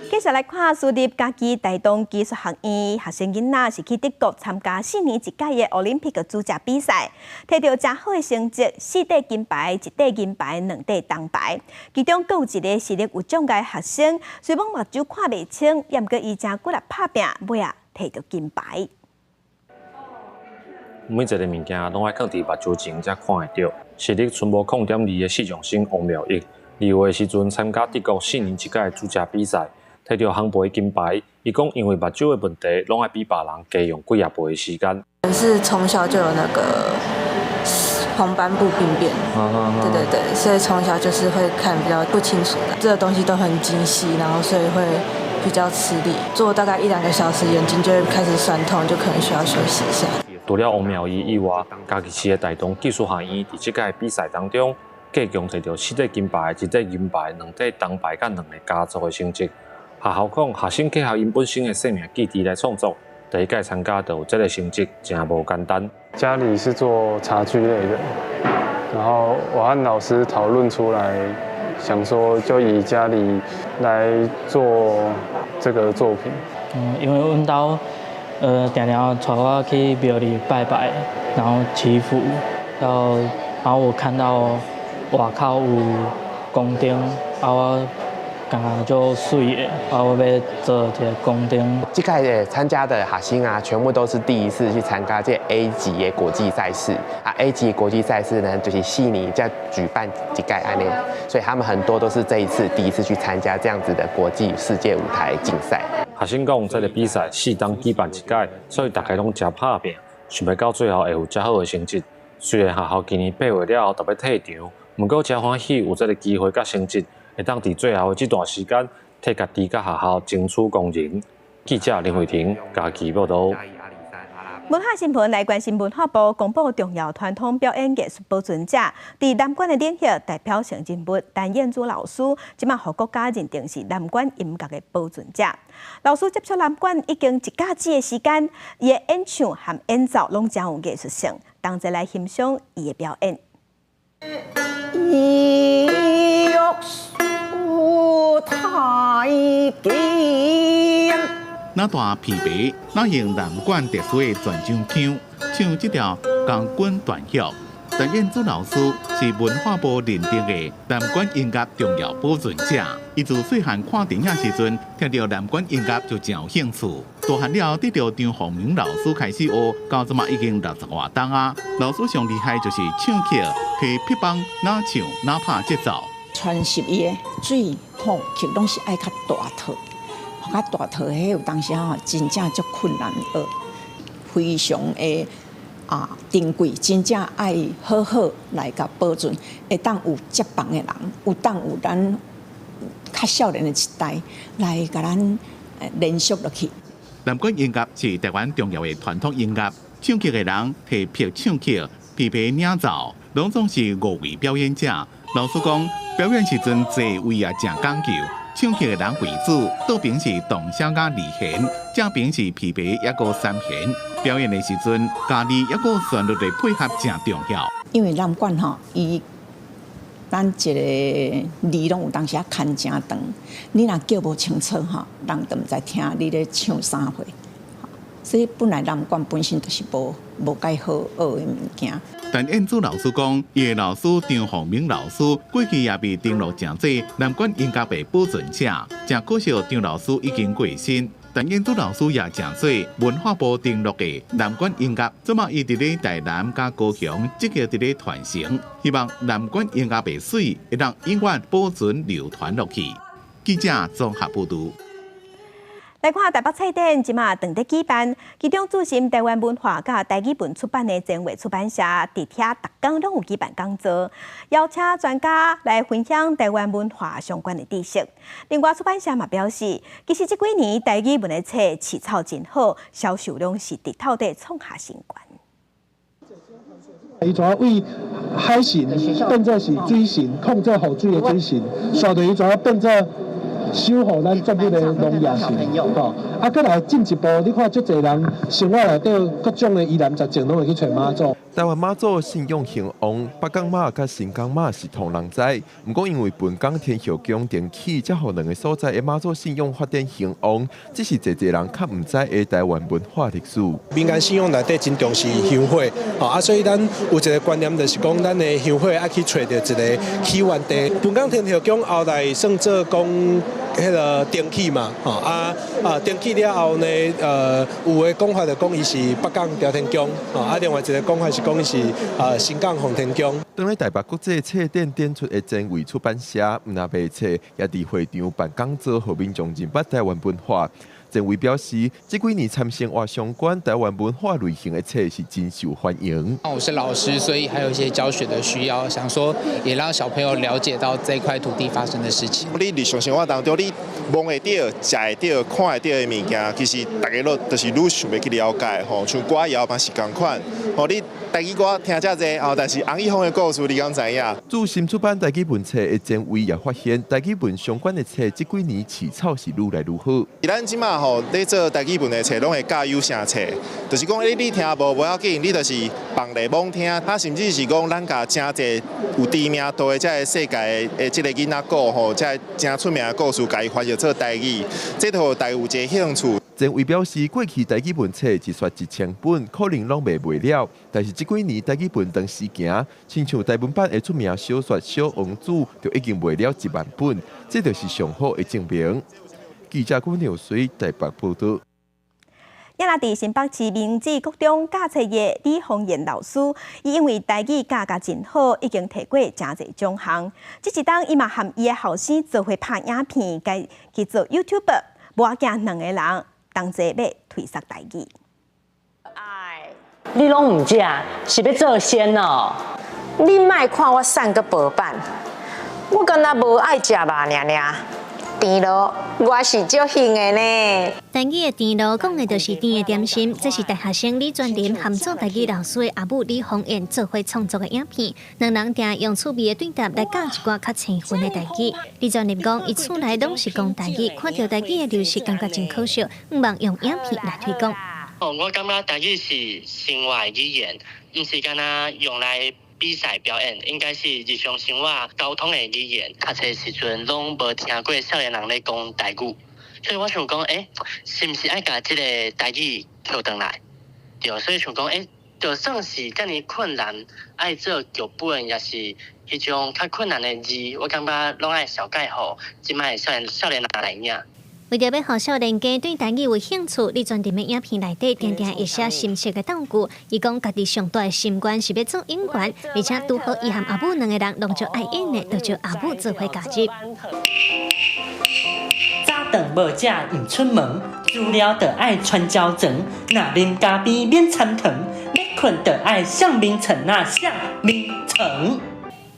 繼續來看，私立嘉義大東技術學院學生囡仔是去德國參加4年一屆的奧林匹克煮食比賽，摕著誠好的成績，四塊金牌、一塊銀牌、兩塊銅牌。其中閣有一个視力有障礙學生，雖罔目睭看袂清，猶閣伊誠骨力拍拚，尾仔摕著金牌。每一个物件攏愛囥佇目睭前才看會著。視力賰無0.2的視障生王妙玉，2月的時陣參加德國4年一屆煮食比賽。摕著烘焙金牌，伊講因為目睭的問題，攏愛比別人加用幾仔倍的時間。是從小就有那個黃斑部病變，對對對，所以從小就是會看比較不清楚的，這個東西都很精細，然後所以會比較吃力。做大概一兩個小時，眼睛就會開始痠痛，就可能需要休息一下。除了王妙儀以外，嘉義市的大東技術學院佇這屆比賽當中，計共摕著四塊金牌、一塊銀牌、兩塊銅牌，佮兩个佳作的成績。學校講，學生結合𪜶本身的生命記憶來創作，第一屆參加就有這个成績，誠無簡單。家裡是做茶具類的，然後我和老師討論出來，想說就以家裡來做這個作品。因為阮兜常常帶我去廟裡拜拜，然後祈福，然後我看到外口有宮燈，啊我感覺就媠的，啊我欲做一个宮燈。這屆的參加的學生啊，全部都是第一次去參加這 A 級的國際賽事啊。A 級國際賽事呢，就是4年才舉辦一屆按呢，所以他們很多都是這一次第一次去參加這樣子的國際世界舞台競賽。學生講，這个比賽4冬舉辦一屆，所以大家攏誠拍拚，想欲到最後會有誠好的成績。雖然學校今年8月了後就欲退場，毋過誠歡喜有這个機會佮成績，會當佇最後的這段時間，替家己佮學校爭取光榮。記者林慧婷嘉義報道。文化新聞來關心文化部公布重要傳統表演藝術保存者，佇南管的領域代表性人物陳彥祖老師，這馬予國家認定是南管音樂的保存者。老師接觸南管已經一甲子的時間，伊的演唱和演奏攏誠有藝術性，同齊來欣賞伊的表演。玉樹太劍。那彈琵琶，那用南管特殊的轉掌腔，唱這條鋼管斷曲。陳彥祖老師是文化部認定的南管音樂重要保存者。伊自細漢看電影時陣，聽著南管音樂就誠有興趣。大漢了後，得著張鳳明老師開始學，到這馬已經60外冬啊。老師上厲害就是唱曲、提琵棒、哪唱哪拍節奏。傳習伊的水譜曲攏是愛較大套。較大套，彼有當時吼，真正足困難學，非常的珍貴，真正愛好好來共保存，會當有接棒的人，有當有咱較少年的一代來共咱連續落去。南管音樂是台灣重要的傳統音樂，唱曲的人提琵唱曲，琵琶演奏，攏總是五位表演者。老師講，表演時陣座位也誠講究。唱曲的人為主，倒邊是洞簫佮二弦，正邊是琵琶抑閣三弦。表演的時陣，家己抑閣旋律的配合誠重要。因為南管吼，伊咱一個字攏有當時仔牽誠長，你若叫無清楚吼，人就毋知聽你咧唱啥貨。所以本來南管本身就是無介好學的物件。陳彥祖老師講，伊的老師張鳳明老師過去也被登錄誠濟南管音樂的保存者，誠可惜張老師已經過身。陳彥祖老師也誠濟文化部登錄的南管音樂，這馬伊佇咧台南佮高雄積極佇咧傳承，希望南管音樂袂死，會當永遠保存流傳落去。記者綜合報導。來看台北冊展，這馬正佇舉辦，其中注心台灣文化佮台語文出版的前衛出版社，佇遐逐工攏有舉辦講座，邀請專家來分享台灣文化相關的知識。另外，出版社嘛表示，其實這幾年台語文的冊市草真好，銷售量是直透底創下新高。伊怎為海神變做是水神，控制雨水的水神，煞著伊怎變做守護咱作物的農業神，吼！啊，閣來進一步，你看足濟人生活內底各種的疑難雜症，攏會去揣媽祖。台灣媽祖信仰興旺，北港媽佮新港媽是同人知。毋過因為本港天后宮重起，才予兩个所在的媽祖信仰發展興旺，只是濟濟人較毋知的台灣文化歷史。民間信仰內底真重視香火，吼啊，所以咱有一個觀念，就是講咱的香火愛去揣著一个起源地。本港天后宮後來算做講彼个重起嘛，吼啊重起了後呢，有的講法就講伊是北港朝天宮，吼啊，另外一个講法是講伊是新港奉天宮。當咧台北國際冊展展出的前衛出版社，毋若賣冊，也佇會場辦講座，予民眾認捌台灣文化。前衛表示，這幾年參生活相關台灣文化類型的冊是真受歡迎。我是老師，所以還有一些教學的需要，想說也讓小朋友了解到這塊土地發生的事情。你日常生活當中，你摸會著、食會著、看會著的物件，其實大家攏就是愈想欲去了解吼，像歌謠嘛是仝款，吼你台語歌聽遮濟吼，但是翁立峰的故事你敢知影？自新出版台語文冊的前衛也發現，台語文相關的冊這幾年市草是愈來愈好。咱這馬吼咧做台語文的冊，攏會教有聲冊，就是講，你聽無無要緊，你就是放咧罔聽，啊，甚至是講咱共誠濟有知名度的這个世界的這个囡仔故吼，這个誠出名的故事，共伊翻譯做台語，這就予大家有一个興趣。前衛表示，過去台語文冊一刷1000本，可能攏賣袂了。但是這幾年台語文當時行，親像台文版的出名小說《小王子》就已經賣了1萬本，這就是上好的證明。記者郭鳥水台北報導。也若佇新北市明志國中教冊的李鳳燕老師，伊因為台語教甲真好，已經提過誠濟獎項。這一冬伊嘛和伊的後生做伙拍影片，改去做 YouTuber，無仔驚兩个人同齊欲推捒台語。哎，你攏毋食，是欲做仙哦？你莫看我瘦閣薄板，我敢若無愛食肉爾爾。甜露，我是足興的呢。台語的甜露講的就是甜的點心，這是大學生李專林和做台語老師的阿母李紅燕做伙創作的影片，兩人定用趣味的對答來教一寡較生分的台語。李專林講，伊厝內攏是講台語，看著台語的流失，感覺真可惜，向望用影片來推廣。哦，我感覺台語是生活語言，毋是干焦用來比賽表演，應該是日常生活溝通的語言。讀冊時陣攏無聽過少年人咧講台語，所以我想講，是毋是愛共這個台語撿轉來？對，所以想講，就算是遮爾困難，愛做劇本，抑是彼種較困難的字，我感覺攏愛紹介予這擺的少年人來影。為著欲予少年家對台語有興趣，李專林的影片內底定定會寫深色的道具。伊講家己上大的心願是欲做演員，而且拄好伊和阿母兩個人攏足愛演的，就招阿母做伙加入。早頓無食毋出門，煮了就愛傳交層。若啉咖啡免摻糖，欲睏就愛上眠床啊，上眠床。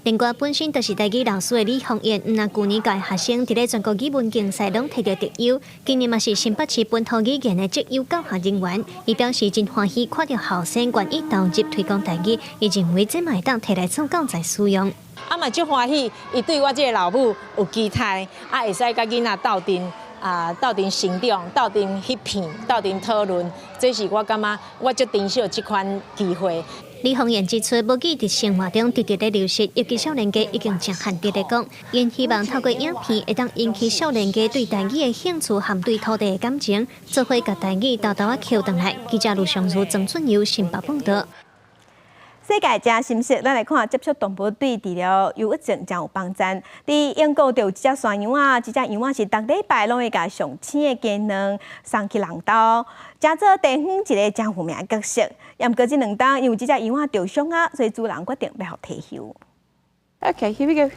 另外，本身就是台語老師的李鳳燕，毋但舊年教學生佇咧全國語文競賽攏摕著特優，今年嘛是新北市本土語言的績優教學人員。伊表示真歡喜，看著後生願意投入推廣台語，伊認為這嘛會當提來做教材使用。啊嘛足歡喜，伊對我這个老母有期待，啊會使佮囡仔鬥陣啊，鬥陣成長，鬥陣翕片，鬥陣討論，這是我感覺我足珍惜這款機會。李鳳燕指出，母語佇生活中直直咧流失，尤其少年家已經誠罕佇咧講。𪜶希望透過影片，會當引起少年家對台語的興趣和對土地的感情，做伙共台語沓沓仔撿轉來。記者盧尚如、曾俊佑新北報導。世界誠深色，咱來看接觸動物對治療憂鬱症誠有幫助。佇英國就有一隻山羊仔，這隻羊仔是逐禮拜攏會共上青的雞卵送去人兜，成做地方一个誠有名的角色。毋過這兩冬因為這隻羊仔著傷啊，所以主人決定欲予退休。 Okay, here we go.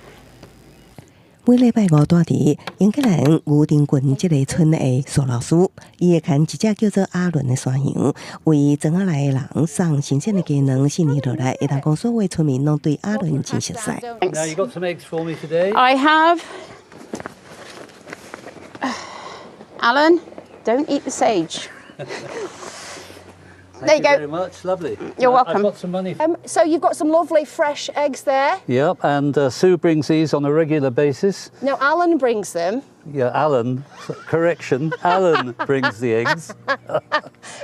每禮拜五蹛佇英格蘭牛津郡這个村的蘇老師，伊會牽一隻叫做阿倫的山羊，為庄仔內的人送新鮮的雞卵。四年落來，會當講所有村民攏對阿倫真熟悉。 Now you got some eggs for me today? I have. Alan, don't eat the sage. Thank There you you go. very much. Lovely. You're welcome. I've got some money. So you've got some lovely fresh eggs there. Yep, and Sue brings these on a regular basis. Now Alan brings them. Yeah, Alan. Correction, Alan brings the eggs.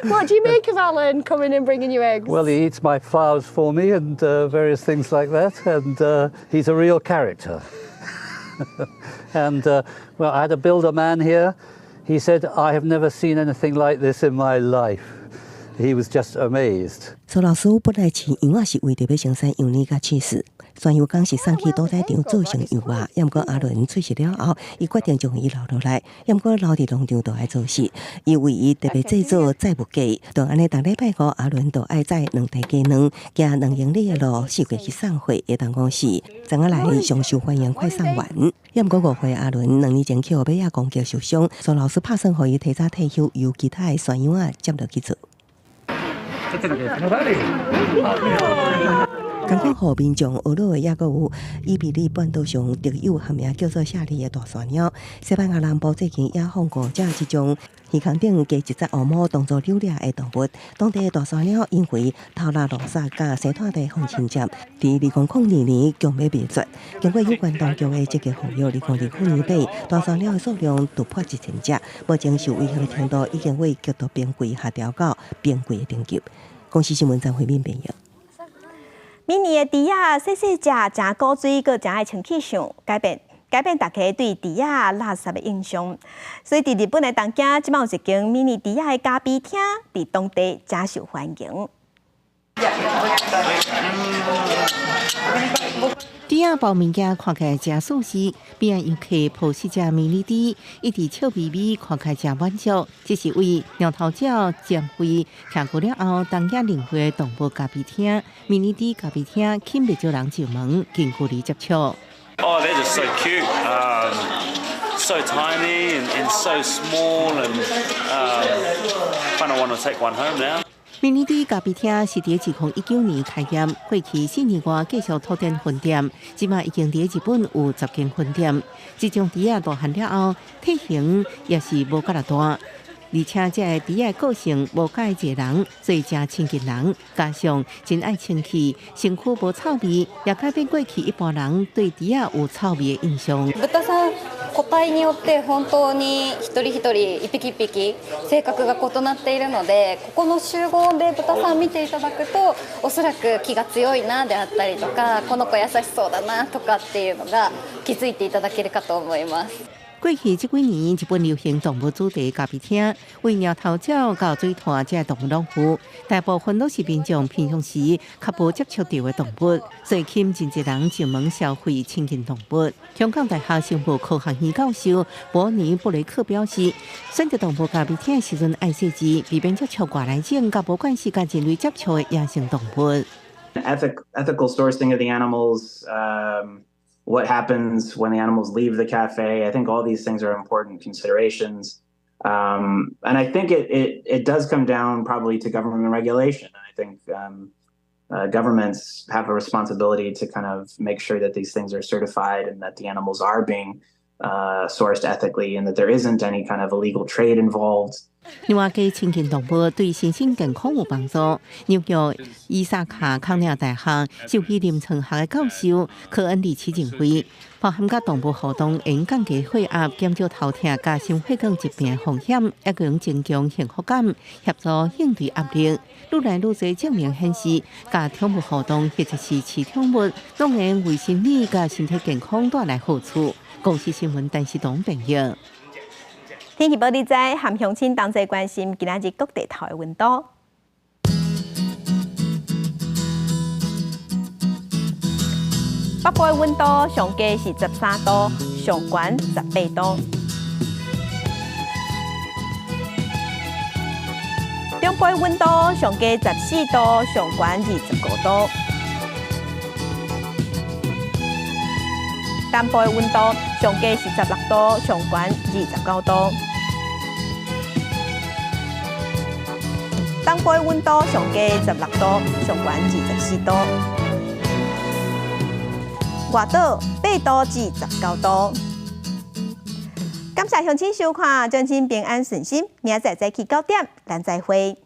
What do you make of Alan coming and bringing you eggs? Well, he eats my flowers for me and various things like that, and he's a real character. And well, I had a builder man here. He said, "I have never seen anything like this in my life." He was just amazed. 蘇老師本來飼羊仔是為著欲生產羊奶佮起司，山羊工是送去屠宰場做成羊肉。毋過阿倫出世了後，伊決定將伊留落來。毋過留佇農場就愛做事，伊為伊特別製作載物架。就按呢，逐禮拜五阿倫就愛載兩袋雞卵，行2英里的路，四界去送貨，會當講是庄仔內上受歡迎快送員。毋過5歲阿倫2年前去予馬仔攻擊受傷，蘇老師拍算予伊提早退休，由其他的山羊仔接落去做。仝款予民眾呵咾的，抑閣有伊比利半島上特有學名叫做夏利的大山貓。西班牙南部最近也放五隻這種耳孔頂加一節烏毛當做遛鳥的動物。當地的大山貓因為偷獵路殺佮生態地風侵佔，佇2002年強欲滅絕。經過有關當局的積極復育，2020年底大山貓的數量突破1000隻，目前受威脅的程度已經為極度瀕危下調到瀕危的等級。公視新聞張惠敏編譯。迷你的豬仔，細細隻，誠古錐，閣誠愛穿去相，改變改變大家對豬仔垃圾的印象。所以，佇日本的東京，這擺有一間迷你豬仔的咖啡廳，佇當地誠受歡迎。豬仔包物件看起來誠舒適，邊仔遊客抱細隻迷你豬，一直笑眯眯，看起來誠滿足。這是為貓頭鳥減肥，徛過了後，東京靈活動物咖啡廳，迷你豬咖啡廳吸引袂少人上門近距離接觸。 Oh, they're just so cute, so tiny and so small, and kind of want to take one home now. 迷你豬咖啡廳是佇2019年開業，過去4年外繼續拓展分店，這馬已經佇日本有10間分店。這種豬仔大漢了後，體型也是無佮大，而且這个豬仔個性無佮意濟人，所以誠親近人，加上真愛清氣，身軀無臭味，也改變過去一般人對豬仔有臭味的印象。豚さん個体によって本当に一人一人一匹一匹性格が異なっているので、ここの集合で豚さん見ていただくと、おそらく気が強いなであったりとか、この子優しそうだなとかっていうのが気づいていただけるかと思います。過去這幾年，日本流行動物主題咖啡廳，為貓頭鳥到水獺這動物攏有，大部分攏是民眾平常時較無接觸著的動物，所以吸引真濟人上門消費親近動物。香港大學生物科學院教授伯尼布雷克表示，選擇動物咖啡廳時陣愛細緻，避免接觸外來種佮無關係佮人類接觸的野生動物。 Ethical sourcing of the animals. What happens when the animals leave the cafe? I think all these things are important considerations. And I think it does come down probably to government regulation. I think governments have a responsibility to kind of make sure that these things are certified and that the animals are being sourced ethically and that there isn't any kind of illegal trade involved. 另外，佮親近動物對身心健康有幫助。紐約伊薩卡康奈爾大學獸醫臨床學的教授科恩利奇認為，包含佮動物互動，會降低血壓、減少頭痛、佮心血管疾病風險，抑閣會增強幸福感，協助應對壓力。愈來愈濟證明顯示，佮寵物互動或者是飼寵物，攏會為心理佮身體健康帶來好處。公視新聞陳世東編譯。天氣報你知，和鄉親同齊關心今仔日各地頭的溫度。北部的溫度上低是13度，上懸18度。中部的溫度上低14度，上懸25度。南部的溫度上低是16度，上懸29度。東部的溫度上低16度，上懸24度。外島8度至19度。感謝鄉親收看，祝親平安順心，明仔載早起9點，咱再會。